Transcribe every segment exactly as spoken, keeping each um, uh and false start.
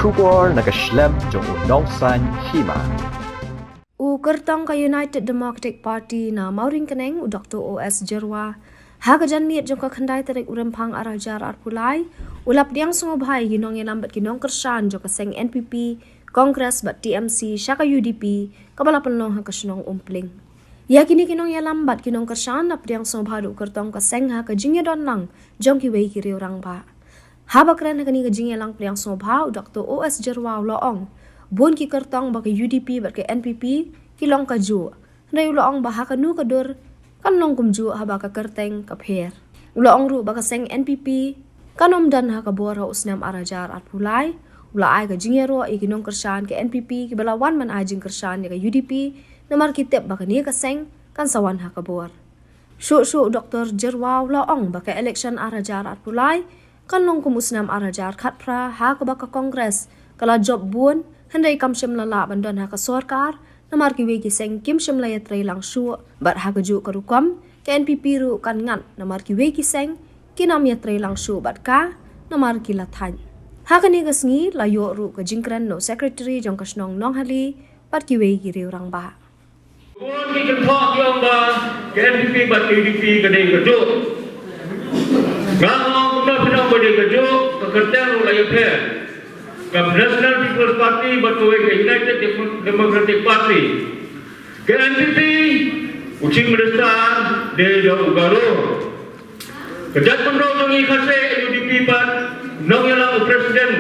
Khubor na ka shlem jong u Nongsaiñ Hima. U kyrtong ka United Democratic Party na Mawryngkneng, u Doktor O S Jyrwa, ha ka janmiet jong ka khyndai tarik u Rymphang ar hajar arphew lai, u la pdiang sngewbha ïa ki nongïalam bad ki nongkyrshan jong ka seng N P P, Congress bad T M C sha ka U D P kaba la pynlong ha ka shnong Umpling. Ïa kine ki nongïalam bad ki nongkyrshan la pdiang sngewbha da u kyrtong ka seng ha ka jingïadon lang jong kiwei ki riew rangbah. Haba kren ha kane ka jingïalang pdiang sngewbha, u Doktor O S Jyrwa u la ong, bun ki kyrtong ba ka U D P bad ka N P P ki long kajuh. Hynrei u la ong ba ha kano ka dur kan long kumjuh haba ka kyrteng ka pher. U la ong ruh ba ka seng N P P kan ym don ha ka bor ha u snem ar hajar arphew lai. U la ai ka jingïaroh ïa ki nongkyrshan ka N P P kiba la wan ban ai jingkyrshan ïa ka U D P, namar ki tip ba kane ka seng kan sa wan ha ka bor. Shuh shuh u Doktor Jyrwa u la ong ba ka election ar hajar arphew lai kan long kum u snem ar hajar khatphra, ha kaba ka Congress ka la jop bun, hynrei kam shym la lah ban don ha ka sorkar namar kiwei ki seng kim shym la ïatrei lang shuh, bad ha kajuh ka rukom ka N P P ruh kan ngat namar kiwei ki seng kin ym ïatrei lang shuh bad ka, namar ki la thait. Ha kane ka sngi la ïoh ruh ka jingkren na u Secretary jong ka shnong Nonghali bad kiwei ki riew rangbah. Bun ki kynthoh ki ong ba ka N P P bad ka U D P ka dei kajuh. Nga ong kumno phi ong ba dei kajuh, ka kyrteng ruh la ïapher. Ka National People's Party bad kawei ka United Demo-, Democratic Party. Ka N P P, u Chief Minister dei da u Garo. Ka jaitbynriew jong ngi Khasi, U D P pat, nongïalam u president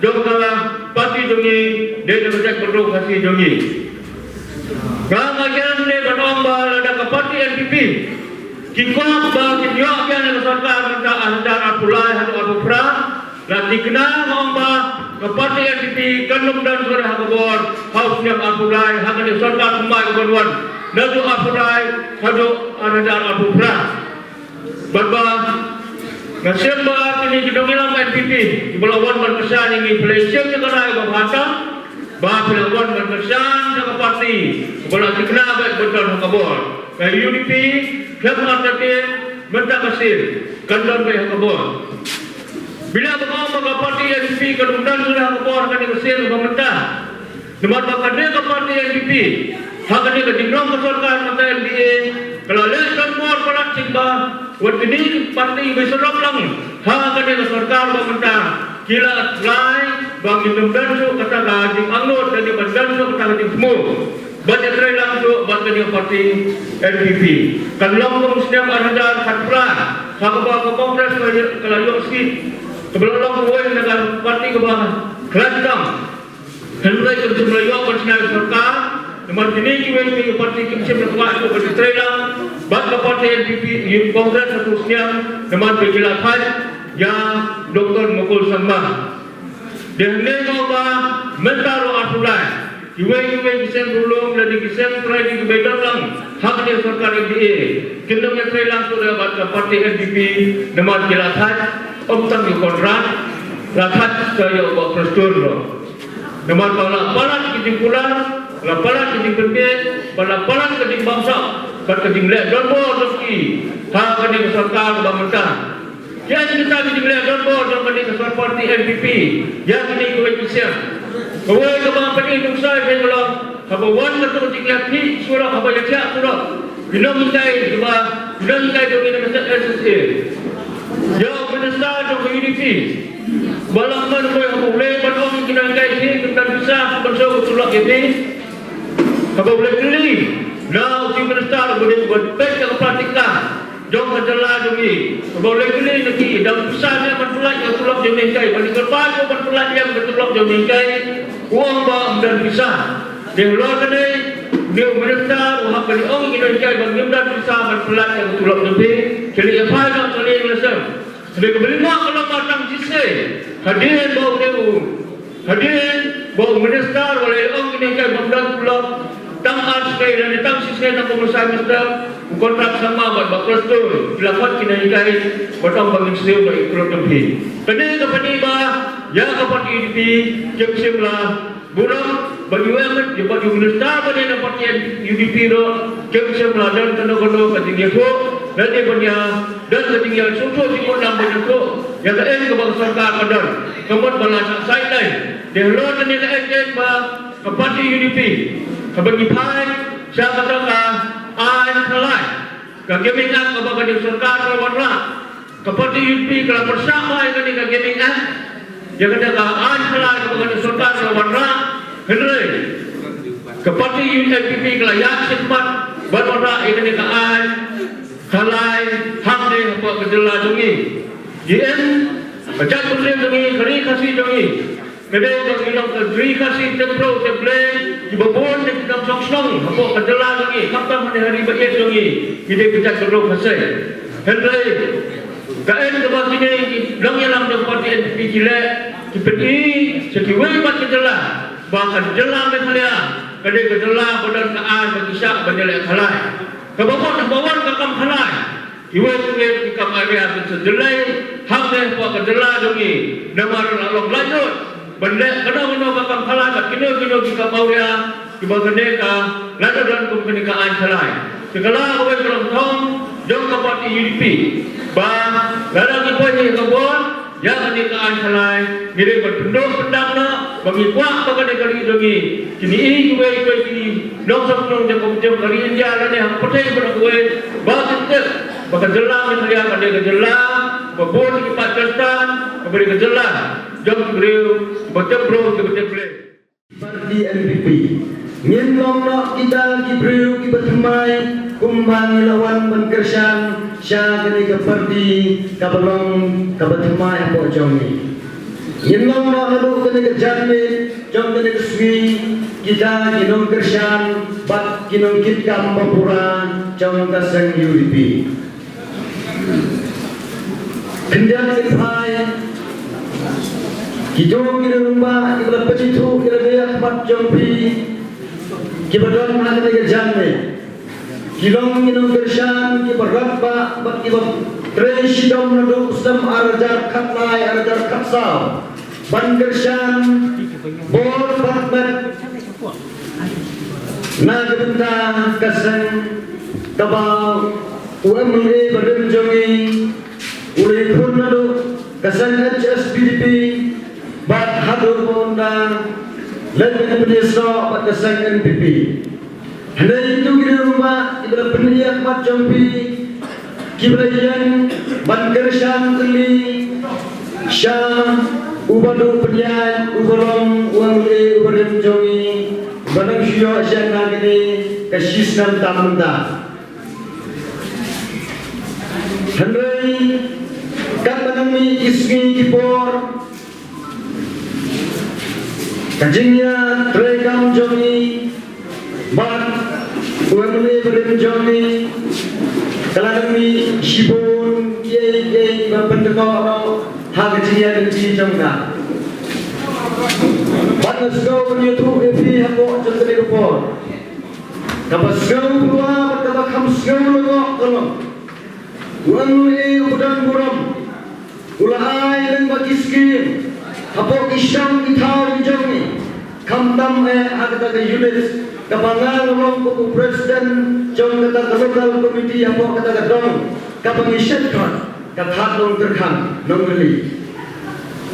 jong ka party jong ngi dei na ka jaitbynriew Khasi jong ngi. Nga nga kren ne ban ong ba lada ka party N P P ki kwah ba kin ïoh biang ïa ka sorkar mynta ar hajar arphew lai haduh arphew phra, la thikna nga ong ba ka party N P P kan ym don shuh ha ka bor ha u snem arphew lai ha kane ka sorkar kumba ka ban wan naduh arphew lai haduh ar hajar arphew phra. Bad ba nga shem ba kine ki nongïalam N P P kiba la wan ban kyrshan ïa ngi, phi la shem ïa ka rai ba bha tam ba phi la wan ban kyrshan ïa ka party ba la thikna ba ban don ha ka bor. Ka U D P khlem artatien mynta ka sien kan don beit ha ka bor. Phi la ba ka party N P P kan ym don shuh ha ka bor kane ka sien ba mynta. Namar ba kane ka party N P P ha kane ka jinglong ka sorkar mynta N D A ka la leh donbor palat shisha. Wat kine ki party ba sdang lang ha kane ka sorkar ba mynta ki la try ba ngin ym don shuh kata ka jingangnud lane ban don shuh kata ka jingthmu ban ïatrei lang shuh bad kane ka party N P P. Kan long kum u snem ar hajar khatphra ha kaba ka Congress ka la ïoh seat, kaba la long kawei na ka party kaba khlaiñ tam. Hynrei kim shym la ïoh ban shna ïa ka sorkar namar kine kiwei kiwei ki party kim shym la kwah shuh ban ïatrei lang bad ka party N P P, ïa ka Congress ha ka snem, namar ba ki la thait ïa Doctor Mukul Sangma. Dei hangne nga ong ba mynta ruh arphew lai kiwei kiwei ki seng ruh lum lane ki seng trai kiba don lang ha kane ka sorkar M D A kin ym ïatrei lang shuh bad ka party N P P namar ki la thait ym tang ïa u Conrad, la thait sa ïa u Bah Prestone ruh. Namar ba la palat ka jingkular, la palat ka jingpynbeit, ba la palat ka jingbamsap bad ka jingleh donbor jong ki ha kane ka sorkar ba mynta. Ïa kita ki jingleh donbor jong kane ka sorkar party N P P ïa kine kiwei ki seng. Kawei kaba pynïaid nuksa ïa ka long haba wan kata ka jingleh khih surok, haba ïathiah surok, ki nonghikai kiba, ki nonghikai jong ngi na ka state S S A. Ïa u minister jong ka U D P ba la man kawei haba u leit ban ong ki nonghikai phi kim don pisa ban siew ka tulop ïa phi. Haba u leit kylli na u chief minister uba dei uba peit ïa ka praktika jong ka jylla jong ngi, haba u leit kylli na ki, don pisa ne ban pyllait ïa ka tulop jong u nonghikai, ban ïa kyrpad ban pyllait ïa ka tulop jong u nonghikai, u ong ba ym don pisa. Te halor kane, une u minister u hap ban ong ïa ki nonghikai ba ngim don pisa ban pyllait ïa ka tulop jong phi. Te leit ïa phai noh, te leit ïa lashai. Hynrei kaba lyngngoh ka long ba tang shisien hadien ba une u, hadien ba u minister u la ong ïa ki nonghikai ba ym don tulop, tang ar sngi lane tang shisien na ka bynta u minister, u Conrad Sangma bad Bah Prestone ki la khot ïa ki nonghikai ba tang ba ngin siew noh ïa ka tulop jong phi. Kane ka pyni ba ïa ka party U D P kim shym la burom. Bad ïa u M L A bad ïa u minister ba dei na party U D P ruh kim shym la don kano kano ka jingïathuh lane ban ïa don ka jingïasngewthuh jingmut lam ban ïathuh ïa kaei kaba ka sorkar ka don. Ka mut ba la shah sideline Te halor kane ka act ba ka party UDP kaba ngi phai sha kata ka aiñ khalai, ka Gaming Act kaba ka sorkar ka la wanrah, ka party UDP ka la pyrshah bai kane ka Gaming Act ïa kata ka aiñ khalai kaba ka sorkar ka la wanrah. Hynrei ka party NPP ka la ïaid shakhmat ban wanrah ïa kane ka aiñ khalai hangne hapoh ka jylla jong ngi. Ngi im, ka jaitbynriew jong ngi, ka ri Khasi jong ngi ka dei ba ngi long ka ri Khasi tymmen tymmen, kiba bun na ki nongshong shnong hapoh ka jylla jong ngi, khamtam ha ri ba ïeit jong ngi, ngi dei ka jaitbynriew Khasi. Hynrei kaei kaba kine ki nongïalam jong party NPP ki leh, ki pyni sha kiwei pat ki jylla ba ka jylla Meghalaya ka dei ka jylla ba don ka aiñ ba ki shah ban ïaleh khalai. Kaba mut haba wan ka kam khalai, kiwei kiwei ki kam awria kin sa jyllei hangne hapoh ka jylla jong ngi. Namar la long laitluid ban leh kano kano ka kam khalai bad kino kino ki kam awria kiba kane ka la don kum kane ka aiñ khalai. Te ka la kawei ka long thong jong ka party UDP ba lada ngi poi ha ka bor ïa kane ka aiñ khalai, ngi dei ban pynduh pyndam noh ba ngi kwah ba kane ka ri jong ngi, kine kiwei kiwei ki nongshong shnong jong ka, jong ka ri India lane ha ka pyrthei baroh kawei, ba kin tip ba ka jylla Meghalaya ka dei ka jylla ba bun ki paid Khristan, kaba dei ka jylla jong ki briew ba tip briew, kiba tip Blei. Party NPP. Ngin long noh kita ki briew kiba thymmai kumba ngi la wan ban kyrshan sha kane ka party kaba long kaba thymmai hapoh jong ngi. Ngin long noh naduh kane ka janmiet jong kane ka sngi kita ki nongkyrshan bad ki nongkitkam ba pura jong ka seng UDP. Khyndiat ngin phai, kito ki rangbah kiba la pynithuh ïa lade ha khmat jong phi, kiba don ha kane ka janmiet, ki long ki nongkyrshan kiba radbah bad kiba trei shitom naduh u snem ar hajar khatlai ar hajar khatsaw ban kyrshan bor bad met na ka bynta ka seng kaba u MLA barim jong ngi u la ïakhun naduh ka seng HSPDP bad haduh ba un da leit ban pynïasoh bad ka seng NPP. Hynrei kito ki rangbah kiba la pynïaid ha khmat jong phi, kiba la ïeng ban kyrshan tylli sha uba duh pynïaid, uba long u MLA uba rim jong ngi, uba dang shu ïoh shen na kane ka shisnem tam mynta. Hynrei katba nang mih ki sngi ki por, ka jingïatreikam jong ngi bad u MLA barim jong ngi, ka la dang mih shibun kiei kiei ba pyndonkam ha ka jingïaid lynti jong ka. Bad nga sngew ban ïathuh ïa phi hapoh jong kane ka por, kaba sngew pyrwa bad kaba kham sngew lyngngoh ka long, u MLA uba don burom u la ai lyngba ki skim hapoh ki shnong ki thaw ki jong ngi, khamtam eh ha kata ka unit kaba nga long kum u president jong kata ka local committee hapoh kata ka dong kaba ngi shait khot ka Thadlong Tyrkhang Nongkylli.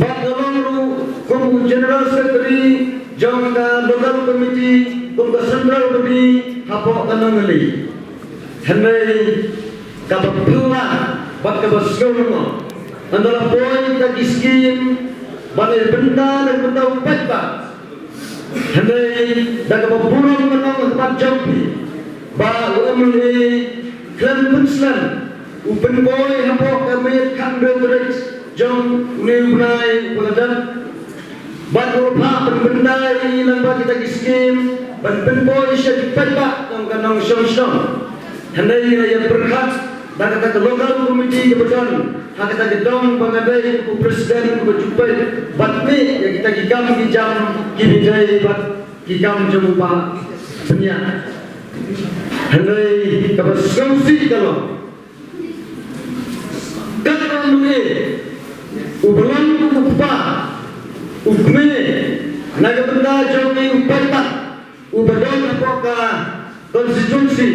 Bad nga long ruh kum u general secretary jong ka local committee kum ka central body hapoh ka Nongkylli. Hynrei kaba phylla bad kaba sngew lyngngoh, ynda la poi kita ki skim ba la bynta, la bynta u paidbah. Hynrei da kaba burom ka long ha khmat jong phi ba u MLA khlem pynslem u pynpoi hapoh ka miet khathynriew tarik jong une u bnai uba la dep. Bad u la phah pynbynta ïa ngi lyngba kita ki skim ban pynpoi sha ki paidbah jong ka nongshong shnong. Hynrei ngi la ïa pyrkhat da kata ka local committee kaba don ha kata ka dong ba nga dei u president uba ju peit bad mih ïa kita ki kam ki jam kiba dei bad ki kam jong u paidbah. Hynrei kaba sngewsih ka long, katba u MLA uba long u kpa u kmie na ka bynta jong ngi u paidbah uba don hapoh ka constituency.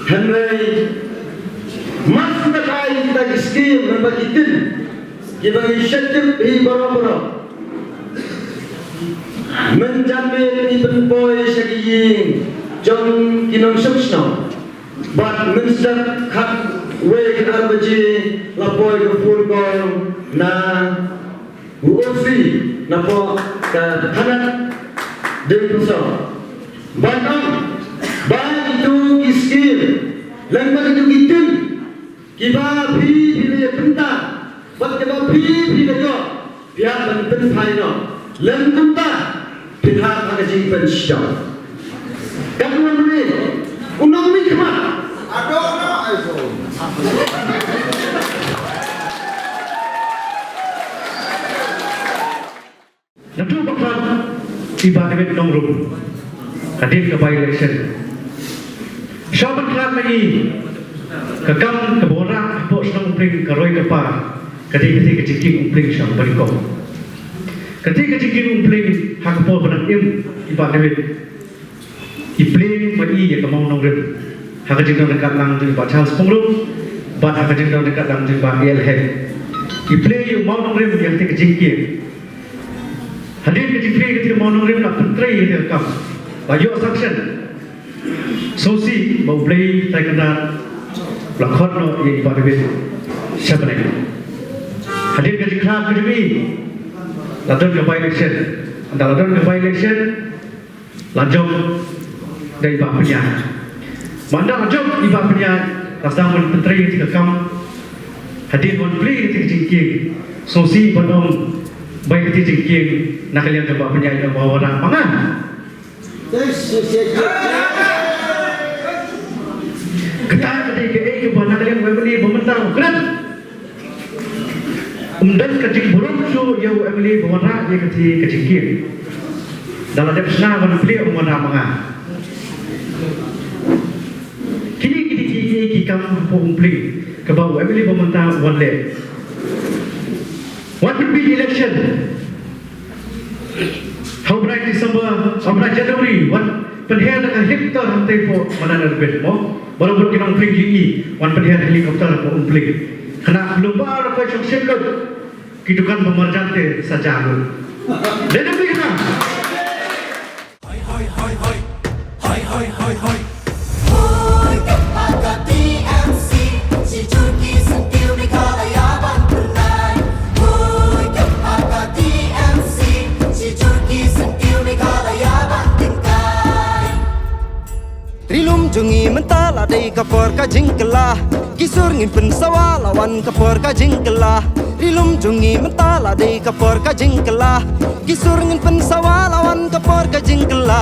Hynrei mar shu ïai ai kita ki skim, namar ki ktien kiba ngi shait tip hi baroh baroh. Mynta mynmiet ngi pynpoi sha ki ïing jong ki nongshong shnong. Bad mynstep khatwei khatar baje la poi ka phone call na u O C napoh ka thanat Diengpynsot. Bad ong ba kito ki skim lane ba kito ki tun kiba phi phi la ïa pynta bad kiba phi phi la ïoh, phi hap ban pynphai noh. Lym kumta phin hap ha ka jingpynshitom. Katno mynmiet u nongmihkhmat. Naduh ba khlad i Bah David Nongrum hadien ka by-election, sha ban khlad ma i, ka kam kaba wanrah hapoh shnong Umpling ka roi ka par ka dei katei ka jingkieng Umpling sha Umbalikong. Katei ka jingkieng Umpling ha ka por ba dang im i Bah David, i plie ma i ïa ka mawnongrim ha ka jingdon ryngkat lang jong i Bah Charles Pyngrope bad ha ka jingdon ryngkat lang jong i Bah A L Hek. I plie ïa u mawnongrim ïa katei ka jingkieng. Hadien ka jingplie katei ka mawnongrim la pyntrei ïa katei ka kam, la ïoh sanction. Sngewsih ba U Blei Trai Kynrad la khot noh ïa i Bah David sha bneng. Hadien ka jingkhlad ka jong i la don ka by-election. Ynda la don ka by-election la jop da i Bah Pynïaid. Ynda la jop i Bah Pynïaid la sdang ban pyntrei ïa katei ka kam. Hadien ban plie ïa katei ka jingkieng, sngewsih ban ong ba ïa katei ka jingkieng na ka liang jong Bah Pynïaid ong ba wanrah ma nga. Kata ka dei kaei kaba na ka liang u M L A ba mynta u kren. Um don ka jingburom shuh ïa u M L A ba wanrah ïa katei ka jingkieng. Da la dep shna ban plie um wanrah ma nga. Kine ki dei kiei ki kam hapoh Umpling kaba u M L A ba mynta u wan leh. Wan pynbeit election ha u bnai December, ha u bnai January, wan pynher da ka helicopter hangtei hapoh Madan Arbin mo. Baroh baroh ki nongpynbeit ki wan pynher helicopter hapoh Umpling. Khnang ba la koit shong shen lut, ki dukan ba marjan te sa ja lut. Dei ne em? Hoi, hoi, hoi, hoi. Hoi, hoi, hoi, hoi. Hoi, ka pa ka T M C. Shi jur ki syntiew Meghalaya ban pynlait. Hoi, ka pa ka T M C. Shi jur ki syntiew Meghalaya ban pynlait. Ri lum jong ngi mynta la dei ka por ka jingkylla. Ki sur ngin pynsawa la wan ka por ka jingkylla. Ri lum jong ngi mynta la dei ka por ka jingkylla. Ki sur ngin pynsawa la wan ka por ka jingkylla.